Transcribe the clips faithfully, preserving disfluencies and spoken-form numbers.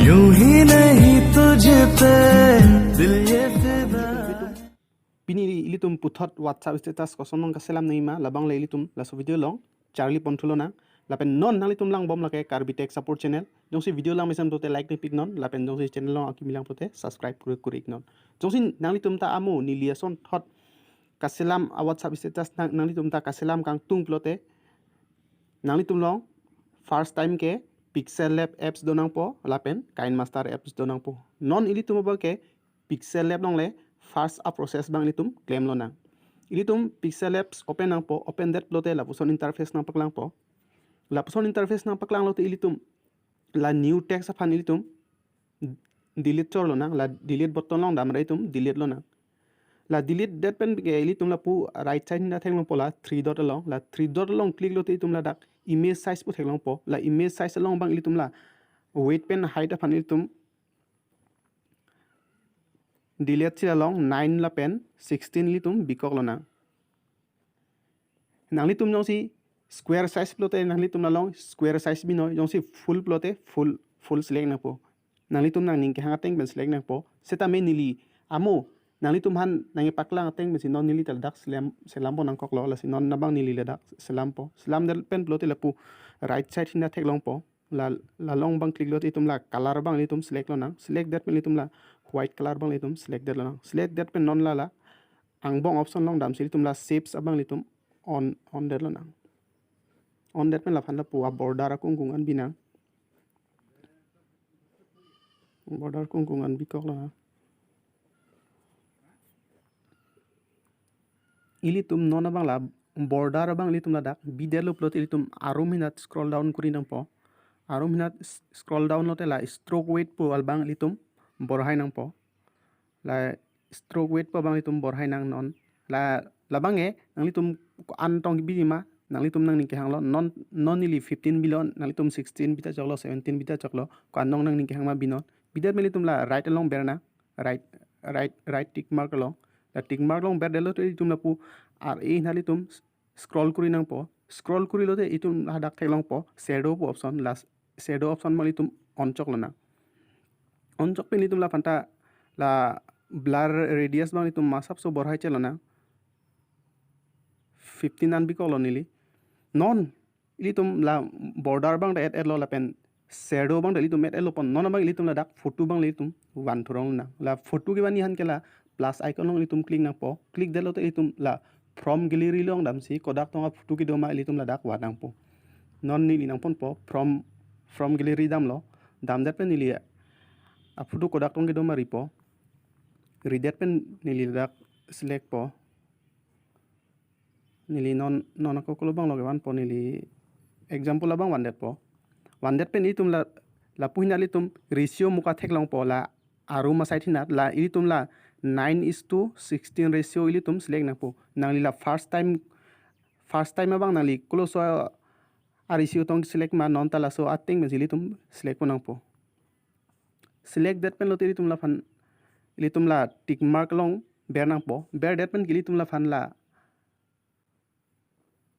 यूं ही नहीं तुझ पे दिल ये फिदा. Pini ilitum puthot WhatsApp status koson nang kaselam nangji ma, labang le ilitum laso video along charli pon thu lonang. Lapen non nanglitum langbom lake Karbi Tech Support Channel. Jongsi video lang mesen pulote like nangpik non, lapen jongsi channel along akimi lang pulote subscribe kuri kuri non. Jongsi nanglitum ta amo neli asonthot kaselam a WhatsApp status nang, nanglitum ta kaselam kangtung pulote, nanglitum along first time ke Pixel Lab apps do nangpo, lapen KineMaster apps do nangpo. Non ilitum abang ke Pixel Lab along le first a process abang ilitum klem lonang. Ilitum Pixel Labs open nangpo, open det pulote lapuson interface nangpaklangpo. Lapuson interface nangpaklang lote ilitum la new text aphan ilitum delete chor lonang, la delete button along damra ilitum delete lonang. La delete det pen ke ilitum lapu right side hinda theklongpo la three dot along, la three dot along click lote ilitum ladak image size pu theklongpo, la image size along abang ilitum la weight pen height aphan ilitum delete si along nine lapen sixteen ilitum bikok lonang. Nanglitum jongsi square size pulote nanglitum along square size binoi, jongsi full pulote full, full select nangpo. Nanglitum nangning kehang ateng pen select nangpo. Setame neli amo nanglitum aphan nangpaklang ateng pensi non neli ta ladak selam, selampo nangkoklo, lasi non abang neli ladak selampo. Selam det pen pulote lapu right side hinda theklongpo. La, la along abang click lote itum la color abang ilitum select lonang. Select det pen ilitum la white color abang ilitum select det lonang. Select det pen non la la angbong option along damsi ilitum la shapes abang ilitum on, on det lonang. On det pen laphan lapu a border akung kung an binang. Border kung kung an bikok lonang. Ilitum non abang la border abang ilitum ladak bidetlo pulote ilitum arum hinat scroll down kuri nangpo. Arum hinat s-, scroll down lote la stroke weight pu abang ilitum borhai nangpo. La stroke weight pu abang ilitum borhai nang non. La, labang e nanglitum ko-an tong biji ma, nanglitum nangning kehanglo. Non, non neli fifteen bilo, nanglitum sixteen bita choklo, seventeen bita choklo, ko-an tong nangning kehang ma binon. Bidet pen ilitum la right along ber nang, right, right, right tick mark along. La tick mark along ber detlo te itum lapu R A hinat ilitum scroll kuri nangpo. Scroll kuri lote itum ladak theklongpo shadow pu option, la shadow option abang ilitum on chok lonang. On chok pen ilitum laphan ta la blur radius abang ilitum masap so borhai che lonang. Fifteen an bikok lo neli. Non ilitum la border abang ta add add lo lapen shadow abang ta ilitum add add lo pon. Non abang ilitum ladak photo abang ilitum van thurong nang. La photo kevan-ji aphan ke la plus icon along ilitum click nangpo. Click detlo te ilitum la from gallery along damsi kodak tong a photo kedo ma ilitum ladak van nangpo. Non neli nangponpo from, from gallery damlo. Dam det pen neli a photo kodak tong kedo ma ripo. Ridet pen neli ladak select po. Neli non, non ako kolo abang lo kevanpo, neli example abang vandetpo. Vandet pen itum la, lapu hinat ilitum ratio muka theklongpo, la arum aside hinat, la ilitum la nine is to sixteen ratio ilitum select nangpo. Nangli la first time, first time abang nangli koloso a ratio tong select ma, non ta laso ateng pensi ilitum select po nangpo. Select det pen lote ilitum laphan, ilitum la tick mark along ber nangpo. Ber det pen ke ilitum laphan la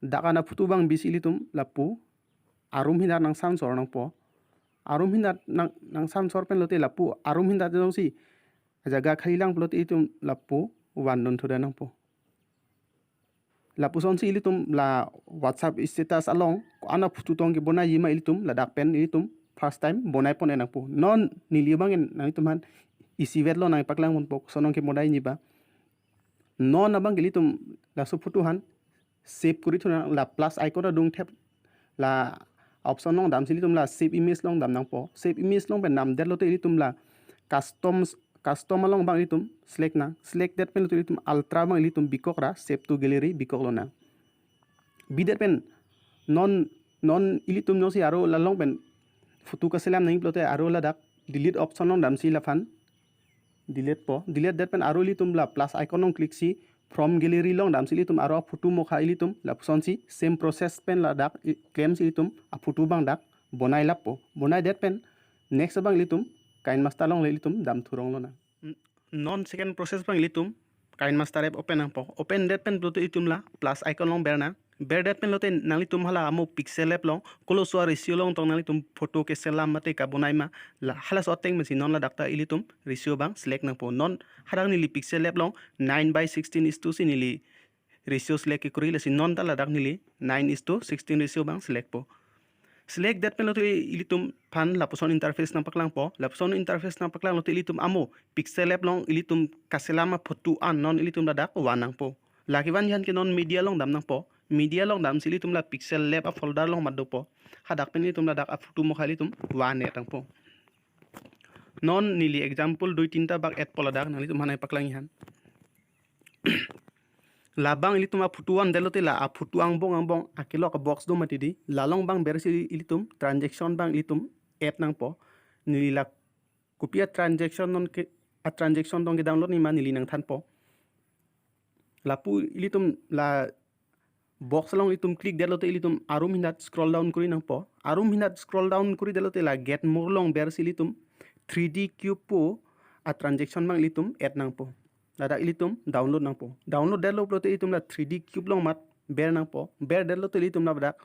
dak an a photo abang bisi ilitum lapu arum hinat nangsansor nangpo. Arum hinat nang, nangsansor pen lote lapu arum hinat jongsi jaga khali lang pulote itum lapu van dun thuda nangpo. Lapusonsi ilitum la WhatsApp status along ko-an a photo tong kebonaiji ma ilitum ladak pen ilitum first time bonai pon nangpo. Non neli abang en nanglitum aphan isivet lo nangpaklang ponpo koson nang kebonaiji ba. Non abang ke ilitum laso photo aphan save kuri thunang, la plus icon adung thep la option along damsi ilitum la save image along dam nangpo. Save image along pen dam detlo te ilitum la custom, custom along abang ilitum select nang. Select det pen lo te ilitum ultra abang ilitum bikok ra save to gallery bikok lonang. Bidet pen non, non ilitum jongsi aro la along pen photo kaselam nangji pulote aro ladak delete option along damsi laphan delete po. Delete det pen aro ilitum la plus icon along click si from gallery along damsi ilitum aro photo mokha ilitum lapusonsi same process pen ladak i-, klemsi ilitum a photo abang dak bonai lappo. Bonai det pen next abang ilitum KineMaster along le ilitum dam thurong lonang. N-, non second process abang ilitum KineMaster app open nangpo. Open det pen pulote itum la plus icon along ber nang. Berdet pen lote nanglitum hala amo Pixel Lab along koloso a-ratio along tong nanglitum photo keselam mate kabonai ma, la halaso ateng pensi non ladak ta ilitum ratio abang select nangpo. Non hadak neli Pixel Lab along nine by sixteen is to si neli ratio select kekuri, lasi non ta ladak neli nine is to sixteen ratio abang select po. Select det pen lote ilitum aphan lapuson interface nangpaklangpo. Lapuson interface nangpaklang lote ilitum amo Pixel Lab along ilitum kaselam aphoto an non ilitum ladak van nangpo. La kevan-an ke non media along dam nangpo. Media along damsi ilitum la Pixel Lab a-folder along mat dopo. Hadak pen ilitum ladak aphoto mokha ilitum van-et nangpo. Non neli example dui tinta bak etpo, ladak nanglitum aphan nangpaklang-i han. Labang ilitum aphoto van det lote la aphoto angbong angbong akelok a-box do mati di. La along abang bersi ilitum transaction abang ilitum add nangpo. Neli la kopi a-transaction non ke, a-transaction tong ke-download ni ma neli nangthanpo. Lapu ilitum la box along ilitum click det lote ilitum arum hinat scroll down kuri nangpo. Arum hinat scroll down kuri det lote la get more along bersi ilitum three D cube pu a-transaction abang ilitum add nangpo. Ladak ilitum download nangpo. Download det lo pulote ilitum la three D cube along mat ber nangpo. Ber det lote ilitum ladak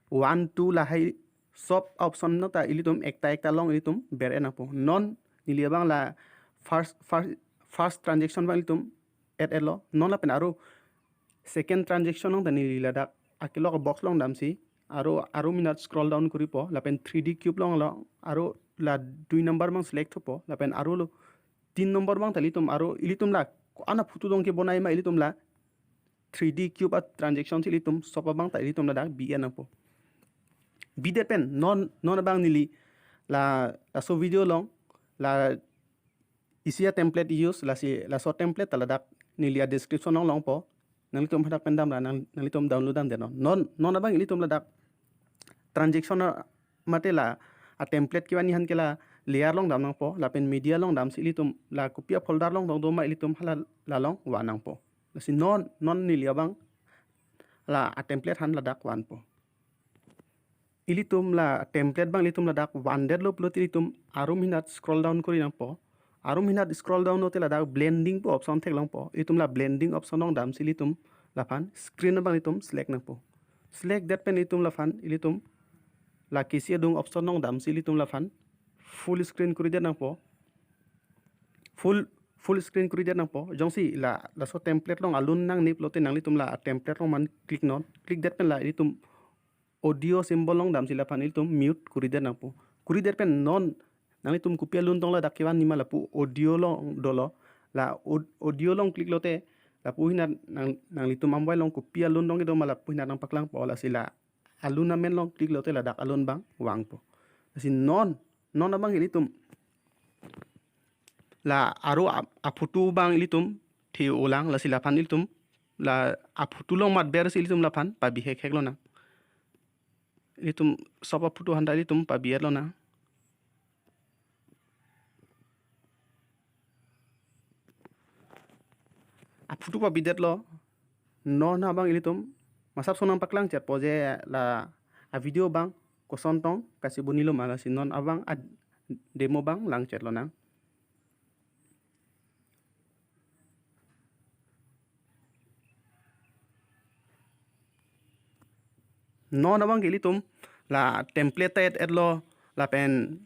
one, two lahai sob option no ta ilitum ekta ekta along ilitum ber-et nangpo. Non neli abang la first, first, first transaction abang ilitum add-et lo. Non lapen aro second transaction along ta neli ladak akelok box along damsi aro, arum hinat scroll down kuripo. Lapen three D cube along lo, aro la dui number abang select thupo. Lapen aro lo tin number abang ta ilitum aro ilitum la ko-an aphoto tong kebonai ma ilitum la three D cube a-transaction si ilitum sob abang ta ilitum ladak bi-et nangpo. Bidet pen non, non abang neli la, laso video along la isi a-template use, lasi laso template ta ladak neli a-description along longpo. Nanglitum hadak pen damra nang, nanglitum download damdet non. Non, non abang ilitum ladak transaction a-, mate la a-template kevan-an ke la layer along dam nangpo, lapen media along damsi ilitum la kopi a-folder along tong do ma ilitum hala la along van nangpo. Lasi non, non neli abang la a-template aphan ladak vanpo. Ilitum la template abang ilitum ladak van det lo pulote ilitum arum hinat scroll down kuri nangpo. Arum hinat scroll down lote ladak blending pu option theklongpo. Ilitum la blending option along damsi ilitum laphan screen abang ilitum select nangpo. Select det pen ilitum laphan ilitum la kisi adung option along damsi ilitum laphan full screen kuri det nangpo. Full, full screen kuri det nangpo. Jongsi la, laso template along alun nangne pulote nanglitum la template along man click non. Click det pen la ilitum audio symbol along damsi laphan ilitum mute kuri det nangpo. Kuri det pen non nanglitum kopi alun tong ladak kevan ni ma lapu audio along dolo. La au-, audio along click lote lapu hinat nang, nanglitum amwai along kopi alun tong kedo ma lapu hinat nangpaklangpo, lasi la alun amen along click lote ladak alun abang vangpo. Lasi non, non abang ilitum la aro ap-, aphoto abang ilitum the-olang, lasi laphan ilitum la aphoto along mat bersi ilitum laphan pabihek hek lonang. Ilitum sob aphoto aphan ta ilitum pabi-et lonang. Aphoto pabidet lo. Non abang ilitum masap sonang paklang chetpo je la a-video abang koson tong kachebunilo ma, lasi non abang a-demo abang lang chet lonang. Non abang ke ilitum la template ta add-et lo, lapen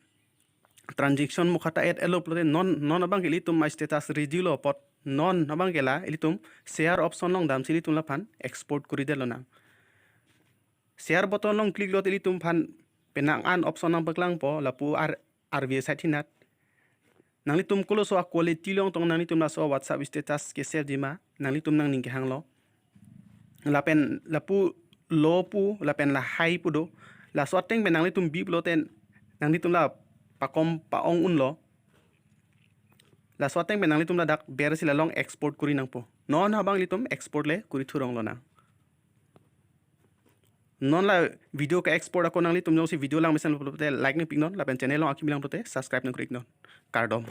transaction mokha ta add-et lo pulote non, non abang ke ilitum a-status ready lo apot non abang ke la ilitum share option along damsi ilitum laphan export kuri det lonang. Share button along click lote ilitum aphan penang an option nangpaklangpo, lapu ar, arve side hinat. Nanglitum koloso a-quality along tong nanglitum laso WhatsApp status ke-save ji ma, nanglitum nangning kehanglo. Lapen lapu low pu, lapen la high pu do. Laso ateng pen nanglitum bi pulote nanglitum la pakom pa-ong unlo. Laso ateng pen nanglitum ladak bersi la along export kuri nangpo. Non abang ilitum export le kuri thurong lonang. Non la video ke-export ako nanglitum jongsi video langmesen pulote like nangpik non, lapen channel along akimi lang pulote subscribe nangklik non. Kardom.